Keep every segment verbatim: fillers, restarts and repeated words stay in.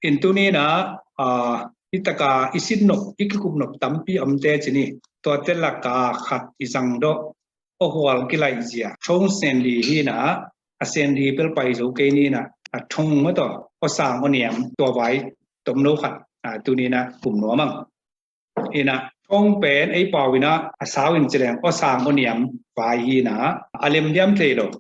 In tuni-in ah, ah, i taka i sit nop, i kikup nop tampi omte ci ni. Tuate laka khat i zang dawh, awhual kilaih zia. Thong senli hi-in ah, a senli bel pai zo kei ni-in ah, a thong maw taw, awsang awniam tua vai tomno khat, ah, tuni-in ah kum nuam ing. In ah, thong pen ei pau-in ah a sau in ci leng awsang awniam vai hi-in ah, a lemdiam thei lo.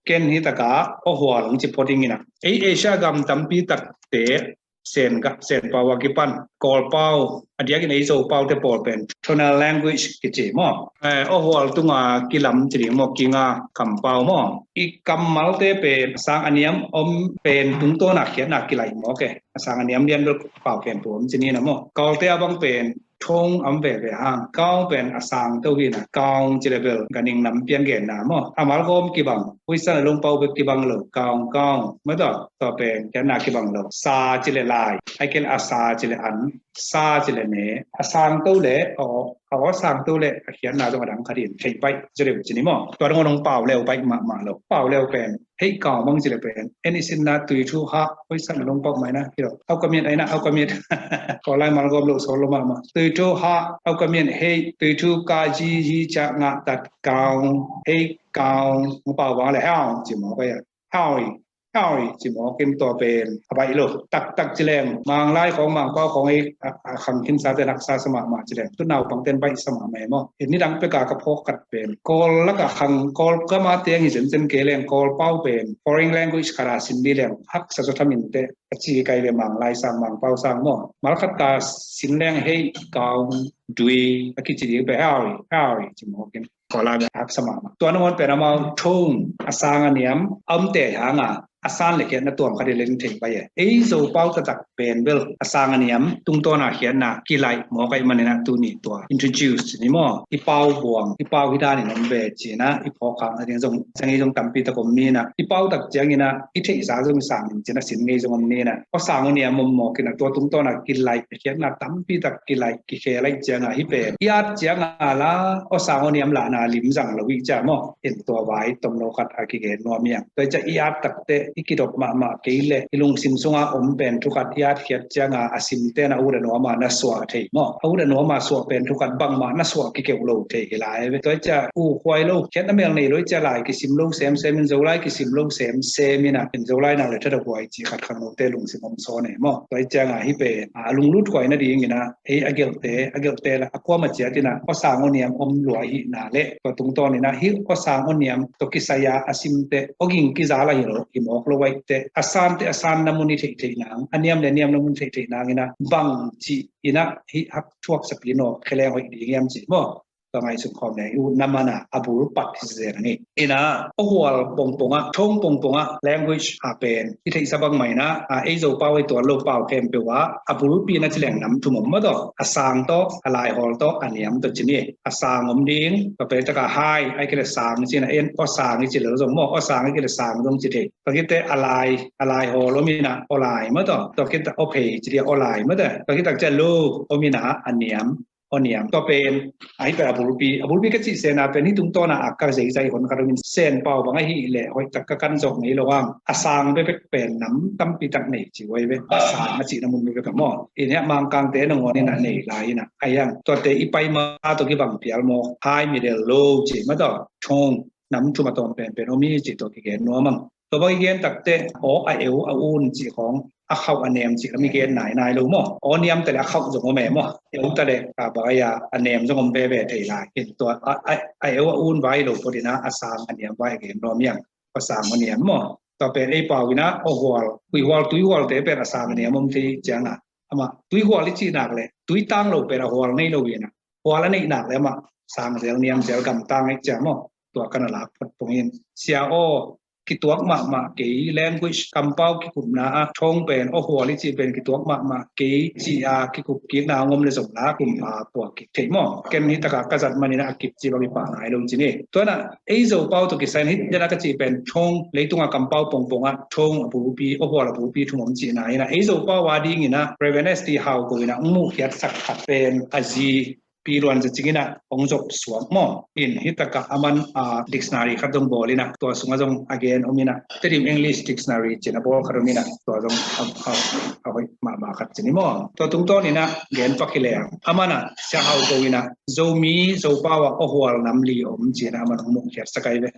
Ken hi taka awhual hong ci phot ing in ah, ei Asia gam tampi takte Sen ka, Sen pau a kipan Kawl pau, a diakin ei Zo paute pawl pen tonal language kici maw. Eh, awhual tunga kilam ci ding maw, kinga kampau maw. I kammalte pen a sang a niam om pen tungtawn a khiatna kilaih mawk e. A sang a niam lian bel pau khempeuh om ci ni-in ah maw. Kawlte a bang pen thong om veve hang, kaung pen a sangto hi-in ah, kaung ci leh bel ganhing nam pian genna maw. A malgawm kibang, huisan a lungpau bek kibang lo, kaung, kaung, maw taw, tua pen khiatna kibang lo. Sa ci leh lai, ahih kei leh a sa ci leh an, sa ci leh ne, a sangto leh aw, aw sangto leh a khiatna zong a dang khat in thei baih ci leh ci ni maw. Tua dong a nong pau leu baih mahmah lo. Pau leu pen hei kaung bang ci leh pen, en i sinna tui thu ha, huisan a lungpau mai na, hi lo. Au ka miat ai na, au ka miat. Kawl lai malgawm lo, sawl lo mahmah. Tui thu ha, au ka miat hei, tui thu ka ji, ji ca nga tat kaung, hei kaung, mu pau bang leh hau ci mawk e. Hau, hau ci mawk in tua pen a baih lo. Taktak ci leng, Manglai khawng, Mangpau khawng ei, a, a khang khinsa ten haksa sa mahmah ci leng, tu naupang ten baih sa mahmah e maw. In nidang peka ka phawk khat pen, Kawl laka khang, Kawl gama teng hi zenzen kei leng, Kawl pau pen foreign language khat a sin ni leng haksa zaw tham inteh, a ci kai ve, Manglai sang, Mangpau sang maw. Malkhat ka sin leng hei kaung dui a kici ding pen hau, hau ci mawk in. Kawl a bel haksa mahmah. Tua nangawn pen amau thong, a sang a niam a omte hang a, a san leh khiatna tuam khat i leng thei baih e. Ei Zo pau taktak pen bel a sang a niam tungtawn a khiatna kilaih mawk ahih manin ah tuni tua introduce ci ni maw. I pau buang, i pau hi danin om ve ci-in ah, i phawk khak nading zong, ciang ei zong tampi tak om ni-in ah, i pau tak ciangin ah i theihsa zong sang in ci-in ah sin ngei zong om ni-in ah, awsang awniam om mawk in ah, tua tungtawn a kilaih, khiatna tampi tak kilaih, kikhel ahih ciang a, hih pen i at ciang a la awsang awniam lahna lim zang lo hi ciang maw. In tua vai tomno khat a kigen nuam ing. Tua hi ciang i at takte i kidop mahmah kei leh, i lungsim sunga om pen thu khat i at khiat ciang a, a simte'n a ut a nuam a na suah thei maw. A ut a nuam a suah pen thu khat bangmah na suah kikeuh lo thei hi lai ve. Tua hi ciang u khuai lo, khiatna mel nei lo hi ciang lai kisim lo semsem in, Zolai kisim lo semsem in ah, in Zolai nak leh thada huai cih khat khangnote lungsim om sawn e maw. Tua hi ciang a hih pen a lunglut huai nadingin ah, ei a gelhte, a gelhte lah a kuamah ciat in ah awsang awniam om lua ahihna leh, tua tungtawn in ah hih awsang awniam tawh kisai a a simte aw ging kizal ahi lo, hi mawk lo ahih teh, a sante a sanna mun i theih theih nang, a niam leh niamna mun i theih theih nang in ah bangci in ah hih hak thuaksapi nawk khe leng hoih ding hiam cih maw. Tua ngaihsun khawm leng i utna man a, a bul pat hi zen a ni. In ah, awhual pongpong ah, thong pongpong ah, language a pen i theihsa bangmah in ah, a, ei Zo pau, ei tual lo pau khempeuh ah a bulpi na ci leng nam thum om maw taw. A sang tawh, a laihawl tawh, a niam tawh ci ni. A sang om ding, tua pen tak a hai, ahih kei leh sang ci-in ah, en, awsang i ci lel zong maw, awsang ahih kei leh sang zong ci thei. Tua khit teh a lai, a laihawl om in ah, awlai maw taw. Tua khit teh awphei ci ding, awlai maw taw. Tua khit tak ciang lo om in ah, a niam, awniam. Tua pen, a, hih pen a bulpi, a bulpi ka cih sehna pen hih tungtawn a, a, ka zeizai hon khat om in, Sen pau bang ahih leh hoih tak ka kan zawh ngei lo hang, a sang bekbek pen nam tampi tak nei ci huai ve. A sang a cihna mun bekbek ah maw. In hiah Mangkangte nangawn in ah nei lai in ah, a hiang tuate i pai ma tawh kibang phial maw. Hai, middle, low ci maw taw, thong, nam thum a tawm penpen om hi cih tua kigen nuam ing. Tua bang i gen tak teh, aw, a eu, a un cih khawng, a khauh, a nem cih lam i gen nainai lo maw. Aw niam ta leh a khauh zong om e maw. Eu ta leh, a, bang a, a nem zong om veve thei lai. In tua, a, a, a eu, a un vai lo phot in ah, a sang, a niam vai a gen nuam ing. A sang, a niam maw. Tua pen ei pau in ah, awhual, huihual, tuihualte pen a sang, a niam om thei ciang a, amah tuihual i cih nak leh, tui tang lo pen a hual nei lo in ah, hual a neih nak leh amah sang zel, niam zel, gamtang ahih ciang maw. Tua ka na lak phot pong in. Sia aw, kituak mahmah kei, language, kampau kikupna ah thong pen, awhual i cih pen kituak mahmah kei, ci a kikup kikna hong om leh zong la, kum pha puak kik thei maw. Ken hih tak a ka zat man in ah a kip cih bang i pha nai lo ci ni. Tua in ah, ei Zo pau tawh kisai in hih dan a ka cih pen thong, leitung a kampau pongpong ah thong a bulpi, awhual a bulpi thum om cihna in ah, ei Zo pau a ding in ah Reverend S T Hau Ko in ah hong muh khiatsak khat pen a zi Pi Luan Za Cing in ah hong zop suak maw. In hi takah aman, ah, dictionary khat zong bawl in ah, tua sungah zong a gen om in ah, Tedim English Dictionary ci-in a bawl khat om in ah, tua zong a, a, a hoih mahmah khat ci ni maw. Tua tungtawn in ah gen pak hi leng, aman ah Sia Hau Go in ah Zomi Zopau ah awhual nam li om ci-in ah aman hong muhkhiatsak ahi ve.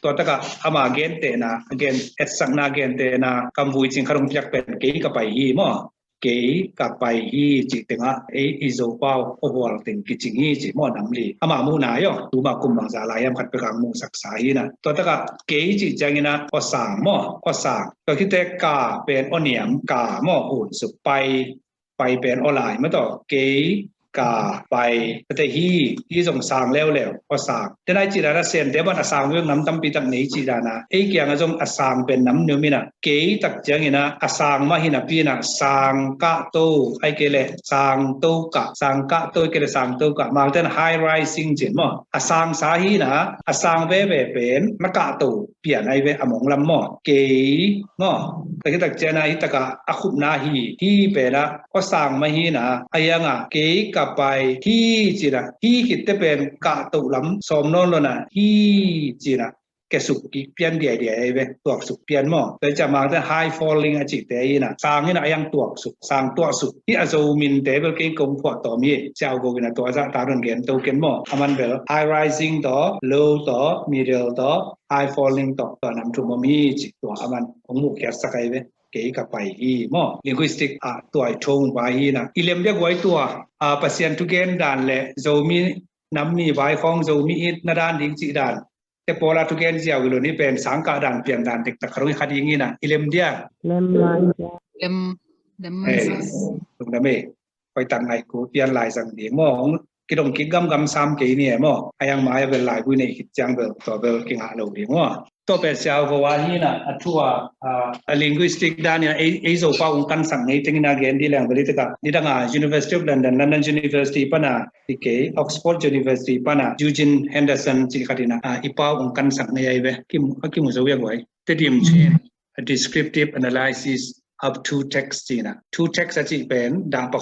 Tua takah ama gentehna, a gen, etsakna gentehna kam vui cing khat hong piak pen, kei ka pai hi maw. Kei ka pai hi cih tengah ei i Zopau awhual teng kicing hi ci maw, nam li. Ama muhna aw, tuma kum bangzah lai hiam khat pek a hong muhsaksa hi in ah. Tua takah kei cih ciangin ah aw sang maw, aw sang. Tua khit teh ka pen aw niam, ka maw, hun suk, pai, pai pen aw lai maw tawh. Kei ka pai, tate hi, hi zong sang leuleu, aw sang. Te nai cih dan a Sente bang a sang veu nam tampi tak nei cih dan a, ei kiangah zong a sang pen nam ni om in ah, kei tak ciangin ah a sang mah hi napi in ah sang kah to, ahih kei leh sang to kah, sang kah to, ahih kei leh sang to kah. Mangte'n high rising ci maw. A sangsa hi in ah, a sang veve pen na kah to pian ahi ve, a mong lam maw. Kei maw. Tua khit tak ciangin ah hi takah a khupna hi, hi pen ah aw sang mah hi in ah, a hiangah kei ka pai hi ci-in ah, hi khit teh pen kah to lam sawm nawn lo in ah, hi ci-in ah kiasuk kik pian diaidiai ahi ve, tuaksuk pian maw. Tua ciang Mangte'n high falling a cihte hi in ah, sang in ah a hiang tuaksuk, sang tuaksuk. Hih a Zo minte bel kei kong phuahtawm hi. Sia Hau Go in ah tua zah ta dong gen to ken maw. Aman bel high rising tawh, low tawh, middle tawh, high falling tawh, tua nam thum om hi ci, tua aman hong muhkhiatsak ahi ve. Kei ka pai hi maw. Linguistic ah tua i thong vai hi in ah. I lem dia guai tua, ah, Pasian thugen dan leh Zomi nam ni vai khawng, Zomi itna dan ding cih dan te pawl a thugen ziau hi lo, ni pen sang kah dan pian dan dektak khat hong hi kha ding in ah. I lem dia. Lem lai. Lem, lem. Eh, lungdam e. Hoih tak ngaihku pian lai zang ding maw. Kidong kik gamgam sam kei ni e maw. A hiang mai a bel laivui nei khit ciang bel tua bel kingah lo ding maw. Tua pen Sia Hau Go a hi in ah, a thu a, a, a linguistic dan in ah ei, ei Zopau hong kansak ngei teng in ah gen dih leng bel hi takah, nidang a University of London, London University pan a, hi kei, Oxford University pan a Eugene Henderson cih khat in ah, a, i pau hong kansak ngei ahi ve. Kimu, a kimu zo ia guai. Tedim Chin, A Descriptive Analysis of Two Texts ci-in ah. Two texts a cih pen dah pa,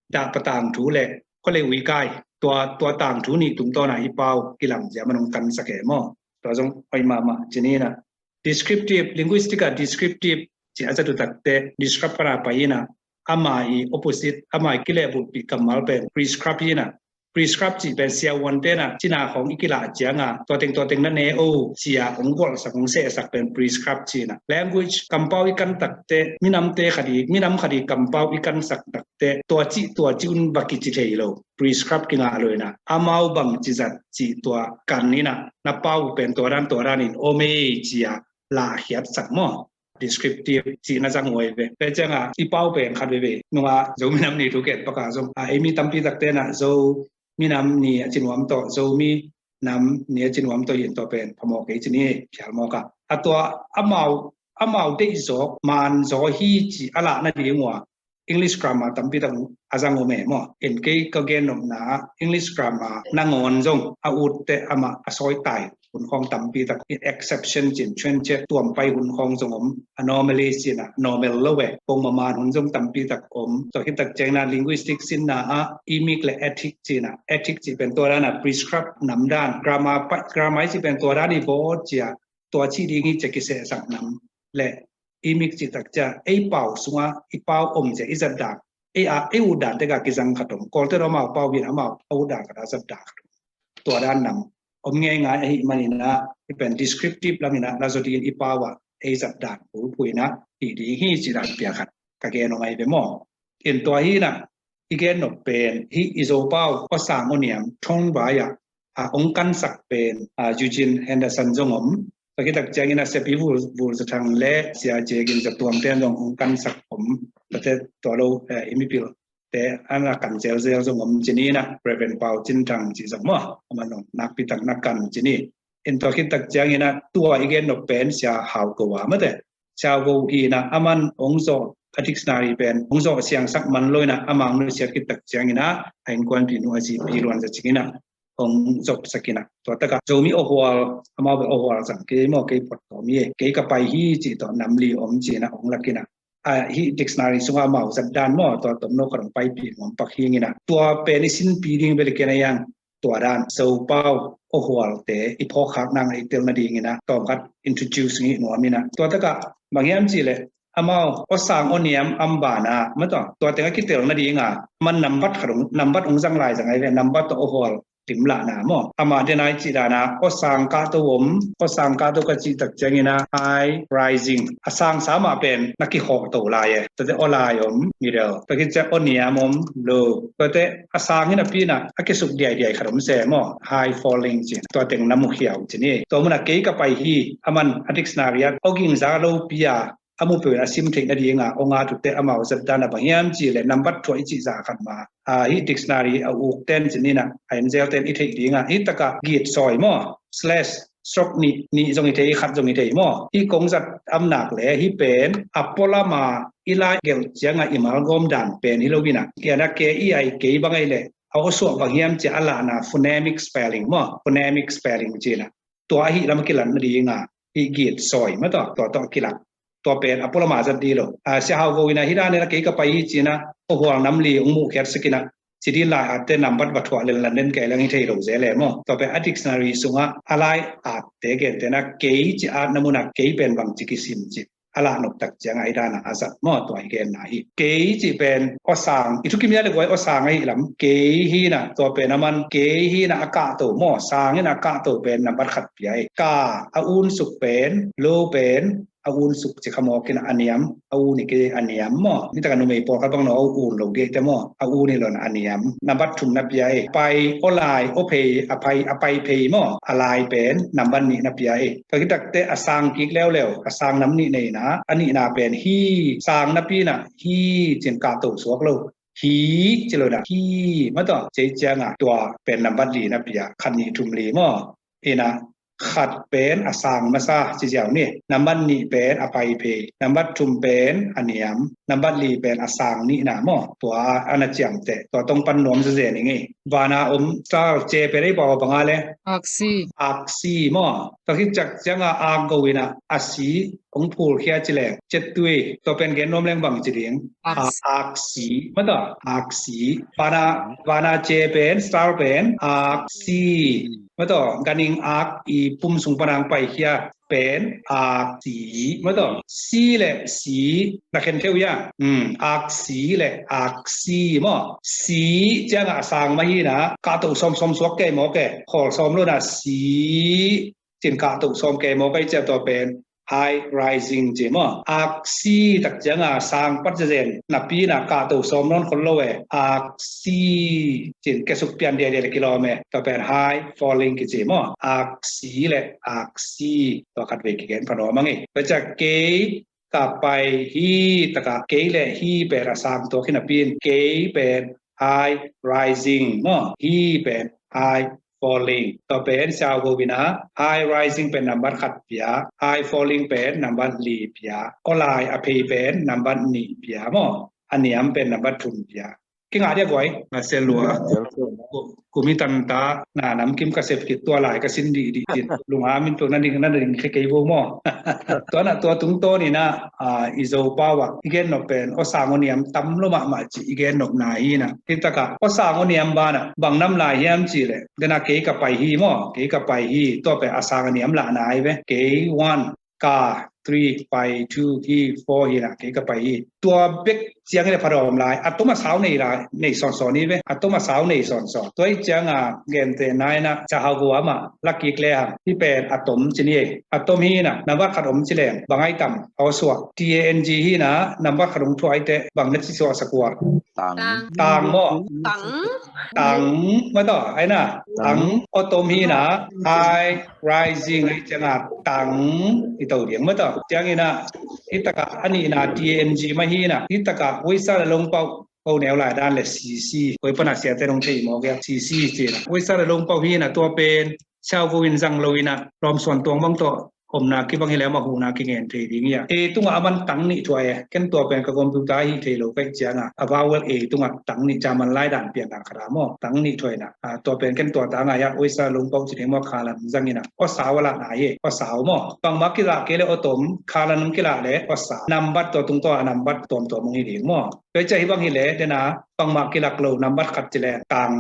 dah pa tangthu leh khualei uikai, tua, tua tangthu nih tungtawn ah i pau kilamzia man hong kansak e maw. Tua zong hoih mahmah ci ni in ah. Descriptive, linguistic ah descriptive cih a zat uh tak teh, describe pan a pai in ah, ama i opposite, ama i kilehbulhpih kammal pen prescribe hi in ah. Prescribe cih pen siavuante in ah cina khawng i kilah ciang a, tua teng tua teng na ne o ci-a hong gualhsak, hong sehsak pen prescribe ci-in ah. Language kampau i kan tak teh, minamte khat i, minam khat i kampau i kansak tak teh, tua cih tua cih un va kici thei lo. Prescribe kingah lo in ah, amau bangci zat cih tua kan in ah, na pau pen tua dan tua dan in om ei ci-a lahkhiatsak maw. Descriptive cihna zang uh ahi ve. Tua ciang a i pau pen khat veve. Nung a Zo minam ni thu gen pak a zong, a, ei mi tampi takte in ah Zo minam ni a ci nuam tawh, Zomi nam ni a ci nuam tawh hi in, tua pen phamawh kei ci ni, phial mawk a. A tua amau, amau deih zawk, man zaw hi ci a lahna ding uh a English grammar tampi tak a zang om e maw. In kei ka gen nopna, English grammar nangawn zong a ut teh amah a sawitai hun khawng tampi tak, exception ci-in, thuanciat tuampai hun khawng zong om, anomalies ci-in ah, normal lo e, pongmaman hun zong tampi tak om. Tua khit tak ciangin ah linguistic sinna ah imik leh ethic ci-in ah, ethic cih pen tua dan a prescribe nam dan, grammar pa, grammar cih pen tua dan i bawl ci-a, tua cih ding hi ci-a kisehsak nam leh imik cih tak ciang ei pau sungah i pau omzia i zat dan, ei a, ei ut dan tek a kizang khat om. Kawlte tawh amau pau hi in, amau a ut dan khat a zat dan khat om. Tua dan nam om ngeingai ahih manin ah, i pen descriptive lam in ah na zaw dingin i pau ah ei zat dan pulphu in ah hih ding hi cih dan piak khat ka gen om ahi ve maw. In tua hi in ah i gen nop pen hih i Zopau aw sang aw niam thong vai ah, a, hong kansak pen, a, Eugene Henderson zong om. Tua khit tak ciangin ah Sia Pi Vul, Vul Za Thang leh Sia Cia Gin Za Tuam te'n zong hong kansak om. Tua te tua lo, eh, i mipilte an a kan zelzel zong om ci ni in ah, Reverend Pau Cin Thang cih zong maw, aman zong nakpi tak na kan ci ni. In tua khit tak ciangin ah tua i gen nop pen Sia Hau Go a mate. Sia Hau Go hi in ah, aman hong zawh a dictionary pen hong zawh siangsak man lo in ah, amah hong nusiat khit tak ciangin ah a innkuanpihnu a zi Pi Luan Za Cing in ah hong zopsak in ah, tua tak ah Zomi awhual, amau bel awhual zang kei maw, kei phuahtawm hi, kei ka pai hi cih tawh nam li om ci-in ah hong lak in ah, a, hih dictionary sungah amau zat dan maw, tua tomno ka dong paipih nuam pak hi ing in ah. Tua pen i sinpi ding bel i ken a iang, tua dan, Zopau, awhualte i phawkkhak nang a i tel nading in ah, tawmkhat introduce ngih nuam in ah. Tua takah, bang hiam cih leh, amau, awsang awniam am ban ah, maw tua, tua teng a kitel nading a, man nambat khat ong, nambat ong zang lai zang ai ve, nambat tawh awhual limlahna maw. Amah den ai cih dan a, awsang kahto om, awsang kahto ka cih tak ciangin ah, high rising. A sangsa mah pen na kihawhto lai e. Tuate awlai om, middle. Tua khit ciang awniam om, low. Tuate a sang hi napi in ah, a kisuk diaidiai khat om se maw. High falling ci. Tua teng na mukhia uh ci ni. Tua mun ah kei ka pai hi, a man a dictionary ah, aw gingza lopi a, a mu peuh in a sim theih nading a, aw nga tute amau zat dan a bang hiam cih leh nambat thuah i cih zah khat mah. A, hih dictionary a uk ten ci ni in ah, a en zel ten i theih ding a, hih takah gitsawi maw, slash, stroke nih, nih zong i thei, khat zong i thei maw. Hih kong zat am nak leh, hih pen, a pualam a i lai gelh ciang a i malgawm dan pen hi lo in ah. Kian a ke i ai kei bang ai leh, a awsuah bang hiam ci a lahna phonemic spelling maw, phonemic spelling ci in ah. Tua ahih lam a kilat nading a, hih gitsawi maw tua, tua tawh a kilat. Tua pen a pualam a zat di lo. A, Sia Hau Go in ah hih dan in ah kei ka pai hi ci in ah, awhual nam li ong muhkhiat sak in ah, ci din lai atte nambat va thuah lenlan den kei leng hi thei lo zel e maw. Tua pen a dictionary sungah a lai atte gente in ah kei ci atna mun ah kei pen bangci kisim ci a lah nop tak ciang a hih dan a a zat maw, tua i genna hi. Kei cih pen awsang, i thukim hia leh guai awsang ahih lam. Kei hi in ah, tua pen a man, kei hi in ah a kahto maw, sang in ah a kahto pen nambat khat pia e. Ka, a unsuk pen, low pen, a unsuk ci kha mawk in ah, a niam, a un i kei a niam maw. Nitak a numei pawlkhat bang no a un lo dih te maw, a un i lo in ah a niam. Nambat thum na pia e. Pai, awlai, awphei, a pai, a paiphei maw, a lai pen nambat nih na pia e. Tua khit takteh a sang kik leuleu, a sang nam nih nei in ah, a nihna pen hi, sang napi in ah hi ci in kahto suak lo. Hi ci lo in ah, hi, maw tua, ci ciang a, tua pen nambat li na pia, khat nih thum li maw. In ah, khat pen a sang masa ci ziau ni, nambat nih pen a paiphei, nambat thum pen a niam, nambat li pen a sang nihna maw. Tua a na ciamteh, tua tawh pan nuam zazen ing ei. Van a om star, ce pen ei pau bang a leh, aksi. Aksi maw. Tua khit ciang a, ak go in ah, a si ong phulkhia ci leng, cettui, tua pen gen nuam leng bang ci ding. Aksi. Aksi, maw tua, aksi. Van a, van a ce pen, star pen, aksi. Maw tua, ganhing ak i pum sung pan a ong paikhia pen, aksi, maw tua. Si leh si, na khen theu hia. Hmm, aksi leh aksi maw. Si ciang a sang mah hi in ah, kahto sawmsawm suak kei mawk e. Khawl sawm lo in ah, si ci in kahto sawm kei mawk e, ci a tua pen high rising ci maw. Aksi tak ciang a sang pat zazen napi in ah kahto sawm nawn khol lo e. Aksi ci in kiasuk pian diaidiai leh kilawm e. Tua pen high falling kici maw. Aksi leh aksi, tua khatvei kigen pha nuam ing ei. Tua ciang kei ka pai hi takah, kei leh hi pen a sang tuak hi napi in, kei pen high rising maw, hi pen high falling. Tua pen Sia Hau Go in ah, high rising pen nambat khat pia, high falling pen nambat li pia, awlai a phei pen nambat nih pia maw, a niam pen nambat thum pia. Kingah dia guai. Ngah se lua. Ku-, kumi tanta, na namkim ka sep khit, tua lai ka sin dihdih cin. Lungam in tua na ding, na ding khe kei bo maw. Tua na tua tungtawn in ah, a, i Zopau ah i gen nop pen awsang awniam tam lo mahmah ci i gen nopna hi in ah. Hih takah awsang awniam ban ah bang nam lai hiam cih leh, den a kei ka pai hi maw, kei ka pai hi, tua pen a sang a niam lahna hi ve. Kei one, ka three, pai two, hi four hi in ah, kei ka pai hi. Tua bek ciang hi leh pha dawm lai, a tom a sau nei lai, nei sawnsawn hi ve. A tom a sau nei sawnsawn. Tua hi ciang a gentehna in ah, Sia Hau Go amah la kik lehang, hih pen a tom ci ni ei. A tom hi in ah, nambat khat om ci leng bang ai tam, a awsuah. T A N G hi in ah, nambat khat ong thuah ai teh bang na ci suahsak uh a? Tang. Tang maw. Tang. Tang, maw tua, ai na. Tang. Tang, aw tom hi in ah, high rising, ai ciang a tang i to ding maw tua. Ciang in ah, hih takah a nihna T A N G mah hi in ah, hih takah Uisa leh Longpau, ko neu lai dan leh C C, koi pan a siate nong thei mawk e, C C ci in ah. Uisa leh Longpau hi in ah, tua pen Sia Hau Go in zang lo in ah, lawmsuan tuang bang tawh omna kibang hi leh amah huhna kingen thei ding hi a. A tungah a man tang nih thuah e. Ken tua pen ka computer hi thei lo ka hih ciangah a vowel A tungah tang nih, German lai dan pianna khat ah maw, tang nih thuah in ah. Ah, tua pen ken tua tangah hiah uisa lungpau ci ding maw, khalan zangin ah. Aw sau a lahna hi, aw sau maw. Bangmah kilah kei leh aw tom, khalan kilah leh aw sau. Nambat tua tungtawn a nambat tuamtuam hong hi ding maw. Tua hi ciah hih bang hi leh, dena bangmah kilak lo, nambat khat ci leng tang,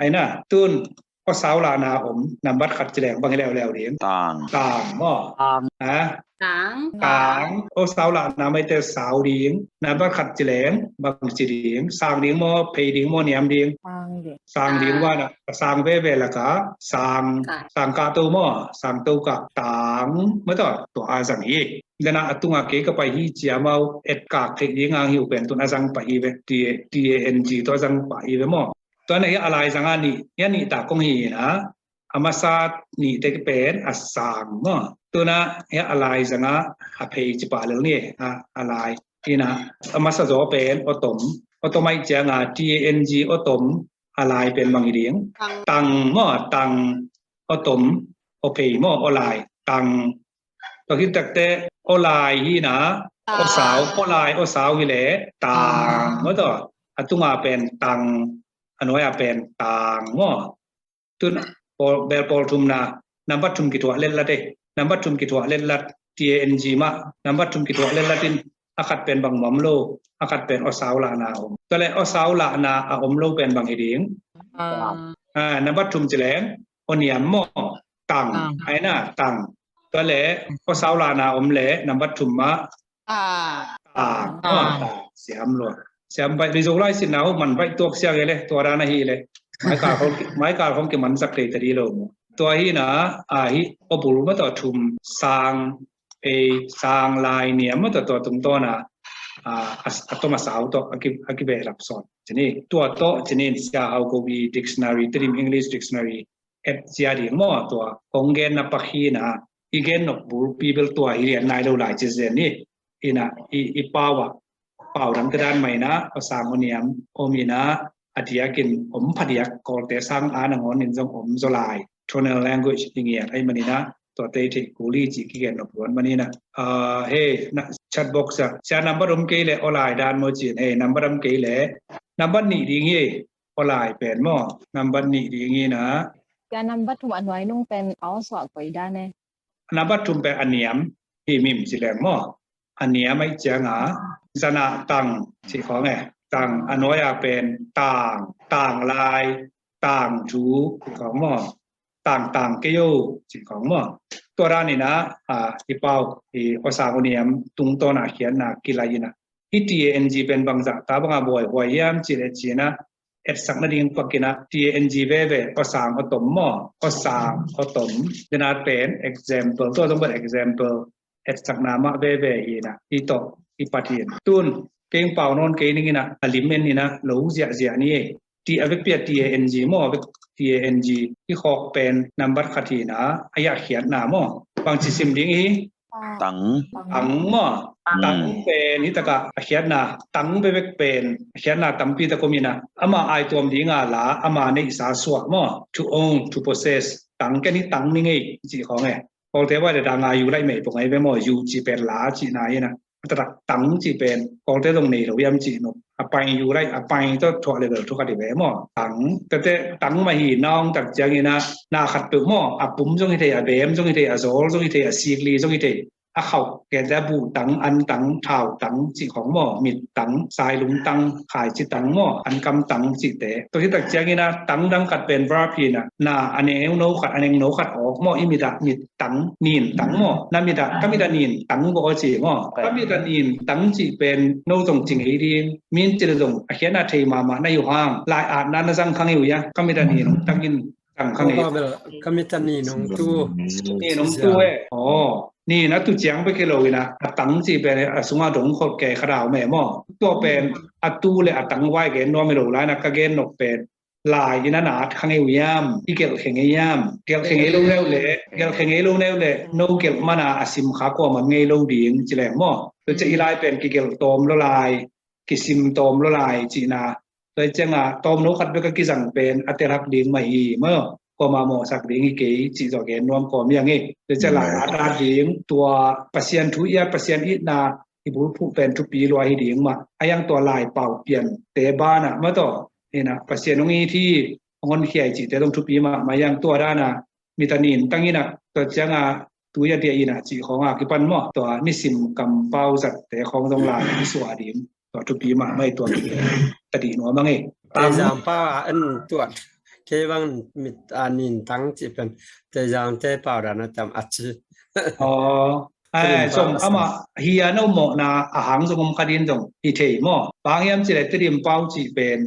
ahi na. Tun aw sau lahna om, nambat khat ci leng bang hi leuleu ding? Tang. Tang maw. Tang. Ha? Tang. Tang. Aw sau lahna maite sau ding, nambat khat ci leng bang ci ding? Sang ding maw, phei ding maw, niam ding? Sang ding. Sang ding. Sang. Wana, sang veve laka sang, sang kah to maw, sang to kah, tang maw, tua, tua a zang hi. Dena a tunga kei ka pai hi cia mau, et kak theih ding ang hi uh pen tun a zang pah hi ve, T A, T A N G tua a zang pah hi ve maw. Tua na hi a lai zanga nih, hi a nih ta kong hi ina, a masa nih te pen a sang maw. Tuna hi a lai zanga a phei ci pah lel ni, a, a lai. Ina, a masa zaw pen aw tom. Aw tom aih cianga T A N G aw tom, a lai pen bang hi ding? Tang. Tang maw, tang, aw tom, aw phei maw, aw lai, tang. Tua khit takte aw lai hi na, aw sau, aw lai, aw sau hi leh tang maw, tua. A tunga pen tang, a nuaia pen tang maw. Tun pawl, bel pawl thumna, nambat thum kithuah letlat e. Nambat thum kithuah letlat, T A N G mah, nambat thum kithuah letlat in, a khat pen bang om lo, a khat pen aw sau lahna a om. Tua leh aw sau lahna a om lo pen bang hi ding? Ah. Ah, nambat thum ci leng aw niam maw, tang, tang. Ahi na, tang. Tua leh aw sau lahna a om leh nambat thum mah, tang. Tang. Ah, tang. Siam lua. Siam baih, Mizo lai sinna uh man baih tuak siang e le, tua dan ahi le. Mai kal khong ki, mai kal khong kiman sak thei ta di lo maw. Tua hi na, a hi, aw bul maw, tua thum, sang, phei, sang, lai, niam maw, tua, tua tungtawn a, a, a, a tom a sau tawh a ki, a kibehlap sawn. Ci ni, tua tawh ci ni, Sia Hau Ko Wi Dictionary, Tedim English Dictionary, et cia ding maw, tua kong genna pak hi na, i gen nop bulpi bel tua hi lian nai lo lai ci zen ni. Ina, i, i pau ah, pau dang te dan mah ina, aw sang aw niam om ina, a diakin om phadiak, Kawlte sang a nangawn in zong om zaw lai. Tonal language i ngiat ahih man ina, tua tei theih kul hi ci kigen nop luan man ina. Ah, hei, na, chat box ah, sia nambat om kei leh aw lai dan maw ci in, hei, nambat om kei leh, nambat nih ding hi, aw lai pen maw, nambat nih ding hi na. Sia nambat thum a nuai nung pen aw suah koi dan e? Nambat thum pen a niam hi mim ci leng maw. A niam aih cianga, zana tang ci khong e. Tang a nuaia pen tang, tang lai, tang thu ci khong maw. Tang tang kei o ci khong maw. Tua dan ina, a, i pau, i aw sang aw niam tungtawn a khiatna kilai ina. Hih T A N G pen bangzah ta banga buaihuai hiam cih leh ci ina, etsak nading pakin ah T A N G veve, aw sang aw tom maw, aw sang aw tom. Dena pen example, tua zong pen example, etsakna mah veve hi na, i tawh i pat hi na. Tun, keng pau nawn kei ning ina, a lim en ina, lo ziahziah ni e. Ti a vekpi a T A N G maw, a vek T A N G, i khawk pen nambat khat hi na, a yah khiatna maw. Bangci sim ding hi? Tang. Tang maw. Tang pen hi takah a khiatna, tang bebek pen a khiatna tampi tak om ina, ama ai tuam dinga la, ama neihsa suah maw. To own, to possess. Tang ken hi tang ni ngei ci khong e. Kawlte vai le danga yu laih mei pong ai ve maw, yu ci pen la cihna ina. Taktak tang cih pen Kawlte zong nei lo hiam cih nop. A pai yu laih, a pai tawh thuah level thu khat hi ve maw. Tang, tate tang mah hi na hong tak ciang ina, na khat peuh maw, a pum zong hi thei, a beem zong hi thei, a zawl zong hi thei, a sikli zong hi thei. A khauh kente a buh tang, an tang, thau tang cih khong maw, mit tang, sailung tang, khaici tang maw, ankam tang cihte. Tua hi tak ciang ina, tang dang khat pen verb hi na, na a neu no khat, a neng no khat awk maw, i mit ah mit tang, nin tang maw. Na mit ah, ka mit ah nin tang baw ci maw. Ka mit ah nin tang cih pen no zong ci ngei ding. Min ci le zong a khiatna thei mahmah na hi uh hang, lai atna na zang kha ngei uh hia. Ka mit ah nin tang in tang kha ngei. Ka mit ah nin hong tu. Nin hong tu e. Aw. Nin a tu ciang bek hi lo ina, a tang cih pen a sungah dong khol kei kha dau meh maw. Tua pen a tu le a tang vai gen nuam hi lo lai na, ka gen nop pen lai ina na at kha ngei uh hiam, i gelh khe ngei hiam. Gelh khe ngei lo neu le, gelh khe ngei lo neu le, no gelh mana a sim kha kuamah ngei lo ding ci leng maw. Tua ciah i lai pen kigelh tawm lo lai, kisim tawm lo lai cihna. Tua ciangah tawm no khat bek a kizang pen a telhak ding mah hi maw. Tua mah mawhsak ding hi kei cih zawh gen nuam kawm hi a ngei. Tua ciang lai a tat ding, tua Pasian thu i at, Pasian itna i bulphuh pen thupi lua hi ding mah. A iang tua lai pau pian te banah mah tawh hi na, Pasian hong it hi, hong honkhia hi cihte zong thupi mah, mah iang tua dana mita nin tang ina, tua cianga tuia dia ina cih khawnga kipan maw, tua nisim kampau zatte khawng zong lai i suah ding. Tua thupi mahmah i tua kite tadih nuam a ngei. Teizang pau a en tuat. Kei bang mit a nin tang cih pen Teizang te pau dan a tam a ci. Aw. Tedim pau zong a amah hi a no mawhna a hang zong om kha din zong i thei maw. Bang hiam cih leh Tedim pau cih pen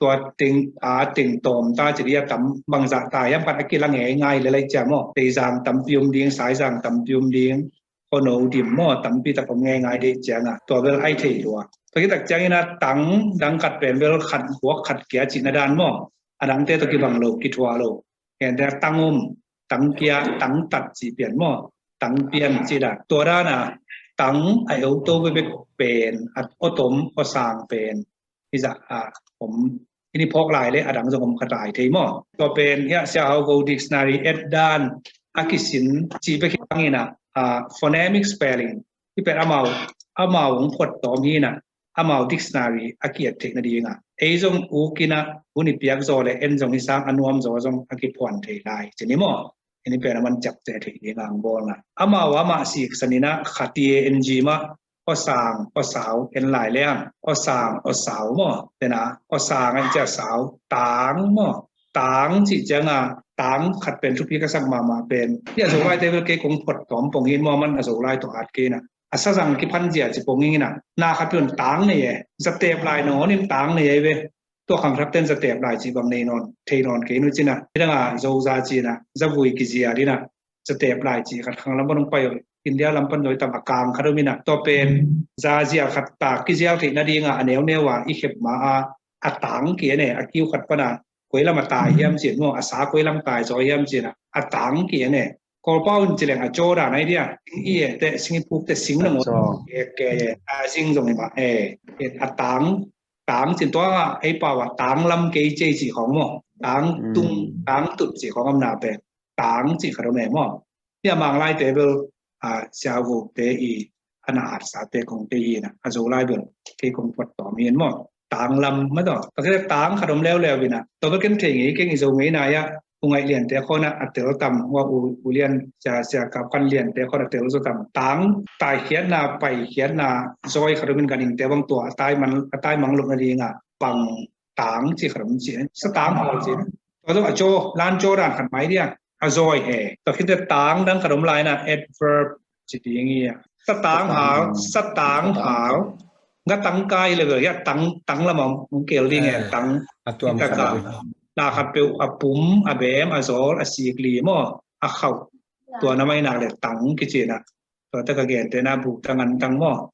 tua teng a teng tawm ta cih dia tam bangzah ta hiam khat a kilang e ngai le lai cia maw. Teizang tampi om ding, Saizang tampi om ding, Khuano dim maw, tampi tak om ngei ngai dih cianga tua bel ai thei lua. Tua kitak ciangina tang dang khat pen bel khat guak khat kia cihna dan maw. A dangte tua kibang lo, kithuah lo. Hente tang om, tang kia, tang tat cih pian maw, tang pian cih dan. Tua dana tang a euto bebek pen, a otom osang pen hi zah a om. Ini phawk lai le a dang zong om kha lai thei maw. Tua pen hiah Sia Hau Go dictionary et dan a kisin cih bek hi bangina, a, phonemic spelling hi pen amau, amau hong phuat tawm hina, amau dictionary a kiat theihna dinga ei zong ukina hun i piak zaw le en zong hi sang a nuam zaw zong a kiphuan thei lai cini maw. Ini pen a man ciapteh theih ding ang bawlna. Amau amah siksanina khatie en zi mah, osang osau en lai leng, osang osau maw. Tena osang en cia sau, tang maw. Tang cih cianga tang khat pen thupi ka sak mahmah pen. Hi a Zolai te bel kei kong phuat tawm pong hin maw, man a Zolai tawh at kei na. A sazang kiphan zia ci pong hina. Na khat pen tang nei e. Zatep lai no nin tang nei e ve. Tua khangthak ten zatep lai cih bang nei nawn, thei nawn kei nu cina. Hi danga zoza cina, zavui kizia dina, zatep lai cih khat khang lam pan hong pai uh. India lam pan zoi tam a kang khat om ina. Tua pen zazia khat tak kizial theihna dinga a neuneu a i khep ma a, a tang ki ane, a kiu khat pana koi lam a tai hiam cin maw, a sa koi lam tai zaw hiam cina, a tang ki ane. Kawlpau in cileng a caw dan ai dia. I e te sing i puk te sing nangaw. Ke ke a zing zong i ma e. A tang tang cin tua ei pau a tang lam kei cei cih khawng maw, tang tung, tang tut cih khawng om na pen tang cih khat om e maw. Hi a Mang lai te bel a Sia Vo te i a na at sa te kong te hi na, a Zolai bel kei kong phuat tawm hi en maw. Tang lam mah tawh. Tua kei tang khat om leuleu ina. Tua bel ken thei ngei keng i Zo ngei na ia. U ngaih liante khawna a tel tam, hua u, u lian sia, sia kap kan liante khawna a tel zaw tam. Tang, taikhiatna, paikhiatna, zawi khat om in ganhingte bang tua, a tai man, a tai mang lukna dinga, pang tang ci khat om ci, satang hal ci. Tua zong a caw, lan caw dan khat mai dia, a zawi he. Tua khit teh tang dang khat om lai na, adverb ci ding hi a. Satang hal, satang hal. Nga tang kai le bel, ya tang, tang lam om, ong kel ding he, tang. A tuam khat. Na khat peuh a pum, a bem, a zawl, a sik li maw, a khauh. Tua na mai nak le tang kici na. Tua te ka gente na bu tang an tang maw.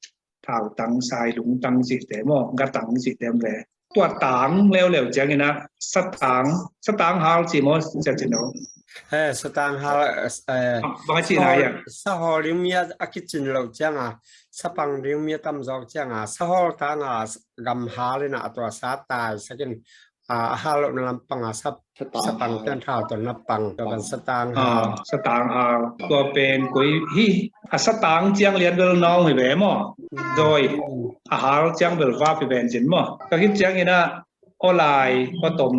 Thau tang, sai lung tang cihte maw, ga tang cihte om ve. Tua tang leuleu ciangin a satang, satang hal ci maw, cia ci no. He, satang hal, eh, bang a ci na ia. Sahol ding mi a kicin lo cianga, sapang ding mi a tam zawk cianga, sahol tanga gam hal ina a tua sa tai sakin, a hal lo na lampang a sap, satang pian thau tua na pang, tua kan satang hal. Satang hal. Tua pen koi hi, a satang ciang lian bel nawng hi ve maw. Doi, a hal ciang bel vap hi ven cin maw. Ka khit ciangin a, aw lai, aw tom,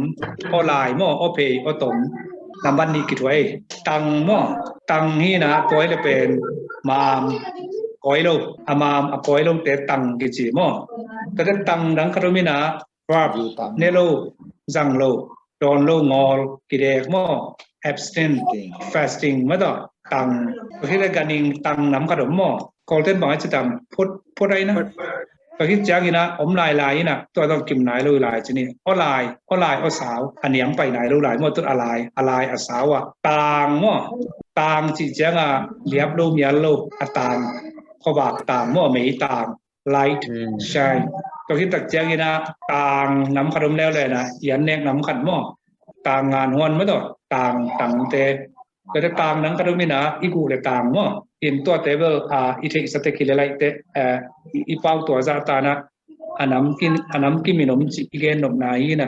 aw lai maw, aw phei, aw tom. Nambat nih kithuai. Tang maw, tang hi na, koi le pen, mam, koi lo, a mam, a koi lo te tang kici maw. Ka te tang dang khat om hi na, verb, ne lo, zang lo, dawn lo, ngawl, kidek maw, abstain, fasting, maw tawh, tang, ka khit le ganhing tang nam khat om maw, Kawlten bang a ci tam, phut, phut ai na. Ka khit ciangin a, om lai lai ina, tua tawh kim nai lo lai ci ni, aw lai, aw lai, aw sau, a niam pai nai lo lai maw, tut a lai, a lai, a sau a, tang maw, tang ci cianga, liap lo, mial lo, a tang, khuavak tang maw, mei tang, light, shine. Tua khit tak ciangin a, tang nam khat om leuleu na, i an nek nam khat maw, tang ngan huan maw tawh, tang, tangte. Tua te tang dang khat om ina, i guh le tang maw. In tua te bel, a, i theihsa te ki le laih te, a, i, i pau tua zah ta na, a nam kim, a nam kim in om ci i gen nopna hi na.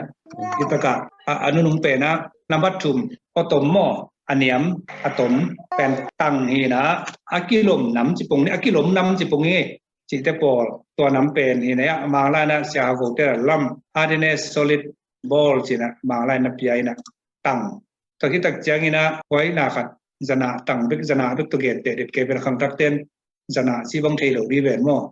I taka, a, a nunung pen a, nambat thum, aw tom maw, a niam, a tom pen tang hi na, a kilom nam ci pong ni, a kilom nam ci pong hi, cihte pawl, tua nam pen hi na, a Mang lai na sia ha ko te lam, hardness, solid, ball ci na, Mang lai na pia hi na, tang. Tua khit tak ciangin a, huai na khat, zana tang bek, zana bek tua gen te det kei pen khang tak ten, zana ci bang thei lo di ven maw.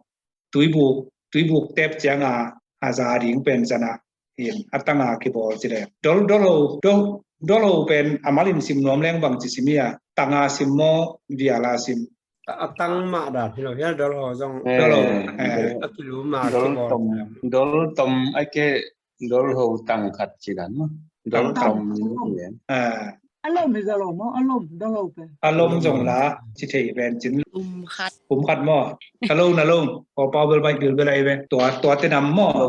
Tuibuk, tuibuk tep ciang a, a za ding pen zana in, a tang a kibawl ci le. Dol, dol ho, dol, dol ho pen a mal in sim nuam leng bang ci sim hi a, tang a sim maw, vial a sim. A, a tang mah dan hi lo, hi a dol ho zong. Dol ho, eh. A kilu ma kibawl. Dol tom, dol tom, a ke dol ho tang khat ci dan maw. Dol tom. Ah. A lom hi za lo maw, a lom, dol ho pen. A lom zong la, ci thei pen cin. Um khat. Um khat maw. A lom, a lom. Ko pau bel bai bil bel ai ve. Tua, tua te nam maw.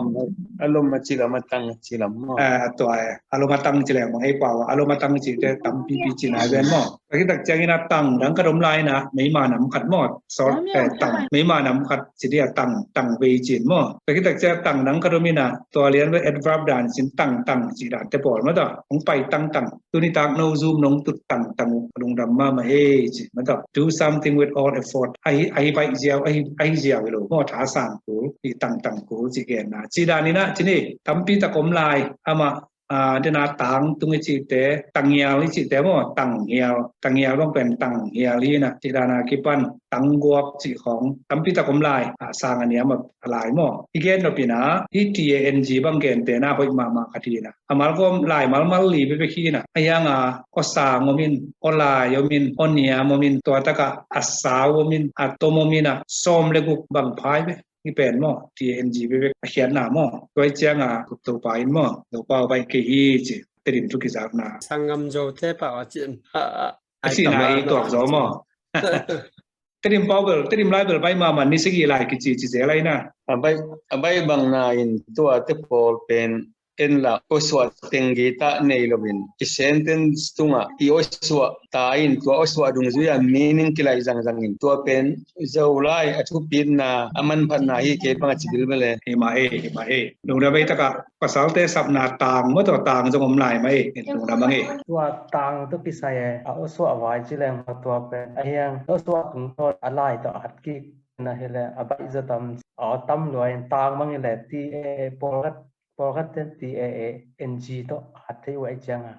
A lom a ci lam a tang ci lam maw. Ah, tua, eh. A lom a tang ci lam maw. Ei pau, a lom a tang ci te tam pi pi ci nai ven maw. Tua khit tak ciangin a tang dang khat om lai na, meima nam khat maw. Sort, eh, tang, meima nam khat ci dia tang, tang vei cin maw. Tua khit tak ciang tang dang khat om in a, tua lian ve adverb dan cin tang, tang ci dan te pawl maw ta. Hong pai tang, tang. Tuni tak no zum nong tut tang, tang uh lungdam mahmah ei ci maw ta. Do something with all effort. Ahi, ahi bai ziau, ahi, ahi ziau hi lo maw, tha sang kul, i tang, tang kul ci gen na. Ci dan in a, ci ni, tampi tak om lai, amah, ah, dena tang tung i cite, tanghial i cite maw, tanghial, tanghial bang pen tanghial hi na, ci dan a kipan, tangguak ci khong, tampi tak om lai, ah, sang a niam a lai maw. I gen nop in a, hi T A N G bang gen te na hoih mahmah khat hi na. A mal gawm lai mal mal li bebek hi na. A hiang a, aw sang om in, aw lai om in, aw niam om in, tua tak a, a sau om in, a tom om in a, sawm le guk bang phai be. Hi pen maw, T A N G bebek a khiatna maw. Tua i ciang a, kut to pa in maw, to pa bai ke hi ci, Tedim thu kizakna. Sanggam Zo te pa a cin. A, a, a cin a i tuak zo maw. Tedim pau bel, Tedim lai bel bai mahmah ni sigi lai kici ci zel lai na. A bai, a bai bang na in tua te pawl pen en la, aw suah teng gita nei lo in, i sentence tungah i aw suah ta in, tua aw suah dungzui a meaning kilai zangzang in, tua pen Zolai a thupitna a manphatna hi kei bang a ci bilbel e. Hi mah e, hi mah e. Lungdam ei taka pasalte sapna tang maw, tua tang zong om lai mah e. Lungdam ang e. Tua tang tawh kisai e, a aw suah vai ci leng maw, tua pen a hiang aw suah tungtawn a lai tawh a hat kik na hi le, a baih zaw tam, a aw tam lua in tang mang hi le, T A A pawlkhat, pawlkhat ten T A A N G tawh a hat thei uh a i ciang a.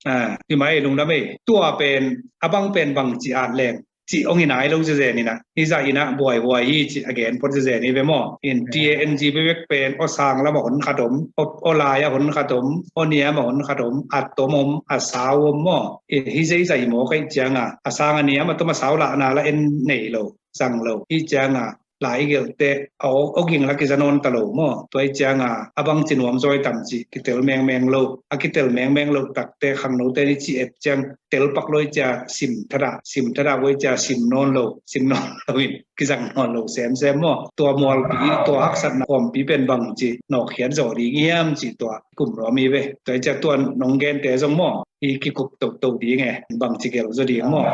Ah, hi mah e, lungdam e. Tua pen a bang pen bang ci at leng ci ong i nai lo zezen in a, hi zah in a buaihuai hi ci a gen phot zezen hi ve maw. In T A N G bebek pen aw sang lam a hon khat om, aw, aw lai a hon khat om, aw niam a hon khat om, a tom om, a sau om maw. In hi zei zah hi maw ka i ciang a, a sang a niam a tom a sau lahna la en nei lo, zang lo. Hi ciang a, lai i gelhte, a aw, aw ging lak i za nawn ta lo maw. Tua i ciang a, a bang ci nuam zaw i tam ci, kitel mengmeng lo. A kitel mengmeng lo takte, khangnote ni ci et ciang, tel pak lo i cia sim thadah, sim thadah lo i cia sim nawn lo, sim nawn lo in, kizang nawn lo semsem maw. Tua mualpi, tua haksatna kawmpi pen bang ci, nawkkhiat zaw ding hiam ci tua, kum nuam i ve. Tua i cia tua nong gente zong maw. I kikup toto ding e, bang ci gelh zaw ding maw.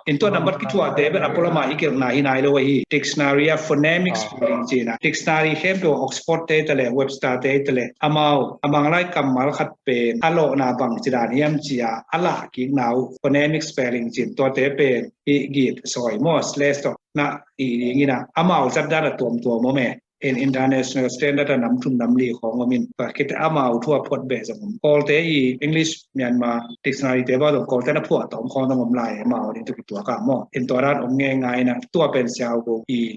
In tua nambat kithuahte bel a pualama i gelhna hi nai lo ahi. Dictionary a phonemic spelling cihna. Dictionary khempeuh Oxford te tale, Webster te tale. Amau, a Mang lai kammal khat pen, a lawhna bang ci dan hiam cia, a lah kikna uh phonemic spelling cin tuate pen, i git sawi maw, slash tawh na i ding in a, amau zat dan a tuamtuam om e. In international standard a nam thum nam li khawng om in, tua khit amau thu a phot beh zong om. Kawlte i English Myanmar dictionary te bang zong Kawlte na phuah tawm khawng zong om lai, amau ding tu kituak a maw. In tua dan om ngeingai na, tua pen siau go i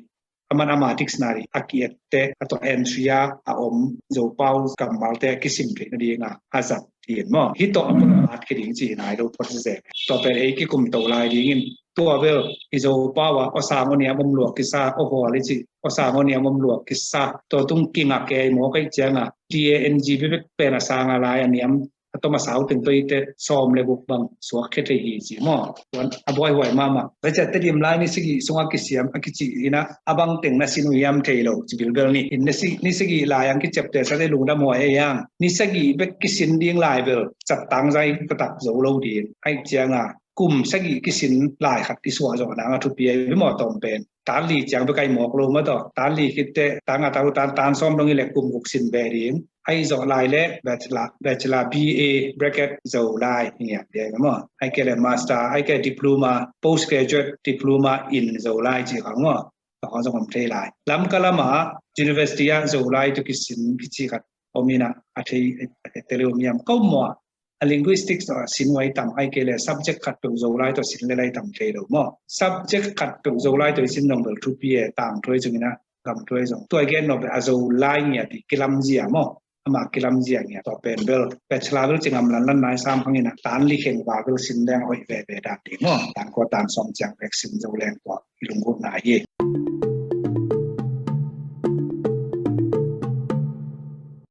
aman ama dictionary a ki-ette, a tua entry a a om, Zopau kammalte a kisim theih nading a a zat ding maw. Hi tawh a pulamat kei ding ci hi nai lo phot zezek. Tua pen ei kikum to lai ding in, tua bel i Zopau a aw sang aw niam om luak kisa, aw hual i ci, aw sang aw niam om luak kisa, tua tung kinga kei maw ka i ciang a, T A N G bebek pen a sang a lai a niam, a tom a sau teng tua i te sawm le guk bang suak khe thei hi ci maw. Tuan a buaihuai mahmah. Ka cia Tedim lai ni sigi sung a kisiam a kici in a, a bang teng na sin uh hiam thei lo ci bilbel ni. In ni si-, ni sigi lai ang kiciapte sa te lungdam huai ei ang. Ni sagi bek kisin ding lai bel, cattang zai tatak zo lo ding. A i ciang a, kum sagi kisin lai khat kisuah zawh nang a thupi a i maw tawm pen. tan li ciang bek ai mawk lo maw taw, tan li khit teh tan nga tan lu tan tan sawm dong i le kum guk sin be ding. Ai zawh lai le bachelor, bachelor B A bracket Zolai ngiat dia maw. Ai ke le master, ai ke diploma, postgraduate diploma in Zolai ci khang maw. Tua khang zong om thei lai. Lamka lama university ah Zolai tawh kisin kici khat om in a, a thei a thei te leu miam kau maw. A linguistics tawh a sin uh ai tam, ai ke le subject khat peuh Zolai tawh sin le lai tam thei lo maw. Subject khat peuh Zolai tawh i sin dong bel thupi e, tangthu ai zong in a, gamthu ai zong. Tua i gen nop bel a Zolai ngiat i kilamzia maw. Ama kilamzia ngiat tua pen bel bachelor bel ci ngam lanlan nai sam hang in a, tan li kheng va bel sin leng hoih veve dan ding maw. Tan kua tan sawm ciang bek sin zo leng tua i lunggulhna hi.